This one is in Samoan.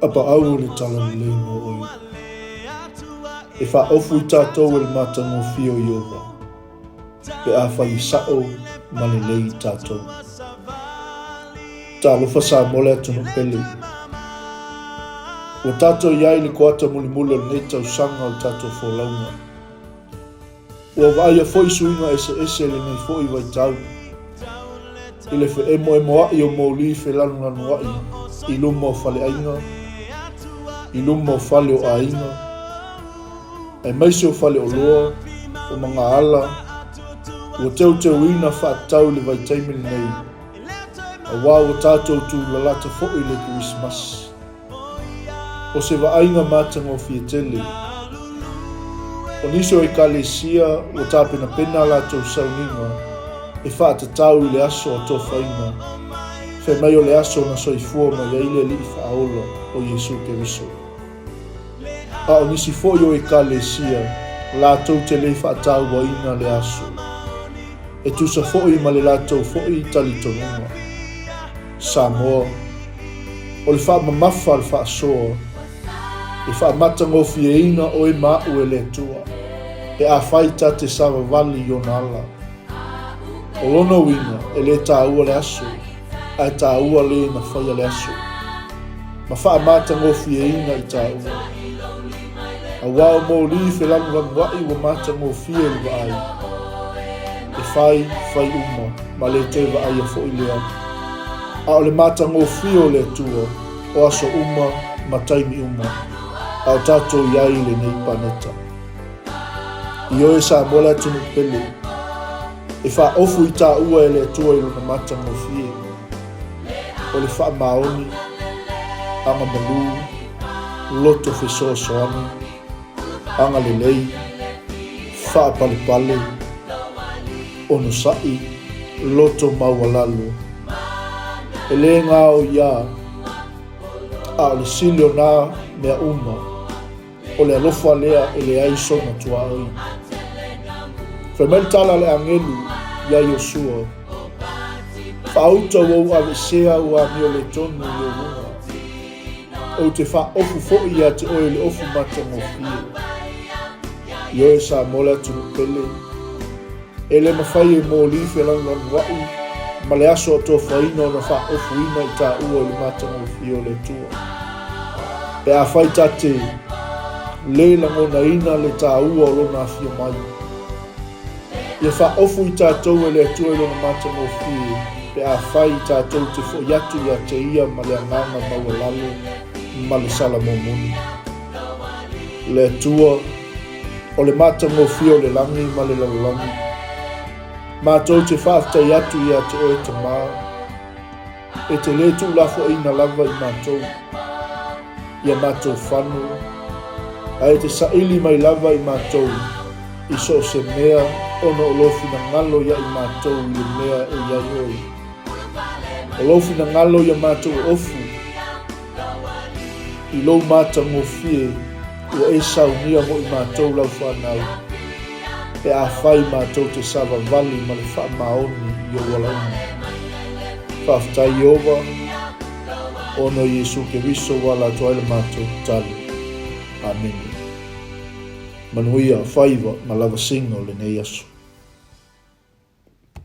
Apaau o le Talalelei mo oe. E faaofu i tatou e le matagofie o Ieova, pe afai e sa'o ma lelei tatou. Talofa Samoa le atunuu pele. Ua tatou i ai i le koata mulimuli o lenei tausaga o le tatou folauga. Ua vaaia foi suiga eseese i lenei foi vaitau, i le feemoemoa'i o moli felanulanua'i i luma o faleaiga, i luma o fale o aiga, aemaise o faleoloa, o magaala, ua teuteuina faatatau i le vaitaimi lenei, auā ua tatou tulalata foi i le Kerisimasi. O se vaaiga matagofie tele. O nisi o Ekalesia ua tapenapena a latou sauniga e faatatau i le aso atofaina, fai mai o le aso na soifua mai ai le Alii Faaola o Iesu Keriso. A o nisi foi o Ekalesia latou te le faatauaina le aso, e tusa foi ma le latou foi talitonuga. Samoa, o le faamamafa a le faasoa, e faamatagofieina oe ma aʻu e le Atua, pe afai ta te savavali i ona ala. O lona uiga, e le taua le aso, ae taua le na faia le aso, ma faamatagofieina i taua. Aua o moli felanulanuaʻi ua matagofie i le vaai, e fai, fai uma, ma le toe vaaia foi lea. A o le matagofie o le Atua, o aso uma ma taimi uma, a o tatou i ai i lenei paneta. Ioe Samoa le atunuu pele, e faaofu i taua e le Atua i lona matagofie, o le faamaoni, agamalu, loto fesoasoani, agalelei, faapalepale, onosai, loto maualalo. E le gaoiā, a o le sili o nā mea uma, o le alofa lea e leai sona tuaoi. Fai mai le tala a le agelu iā Iosua, Faauta ua ou aveesea au amio le tonu i ou luga. Ou te faaofu foi ia te oe le ofu matagofie. Ioe Samoa le atunuu pele, e le mafai e moli felanulanuaʻi ma le aso atofaina ona faaofuina i taua i le matagofie o le Atua. Pe afai ta te le lagonaina le taua o lona afio mai, Ia faaofu i tatou e le Atua i Lona matagofie, pe afai tatou te foi atu ia te Ia ma le agaga maualalo ma le salamomoni. Le Atua, o le matagofie o le lagi ma le lalolagi, matou te faafetai atu ia te Oe Tamā, E te le tuulafoaiina lava i matou ia matou fano, ae e te saili mai lava i matou i so o se mea ona o lou finagalo ia i matou i le mea e i ai oe. O lou finagalo ia matou ofu i lou matagofie ua e saunia mo i matou lau fanau, pe afai matou te savavali ma le faamaoni i ou ala uma. Faafetai Ieova, ona o Iesu Keriso ua ala atu ai le matou tatalo. Amene. Manuia faiva ma lavasiga o lenei aso.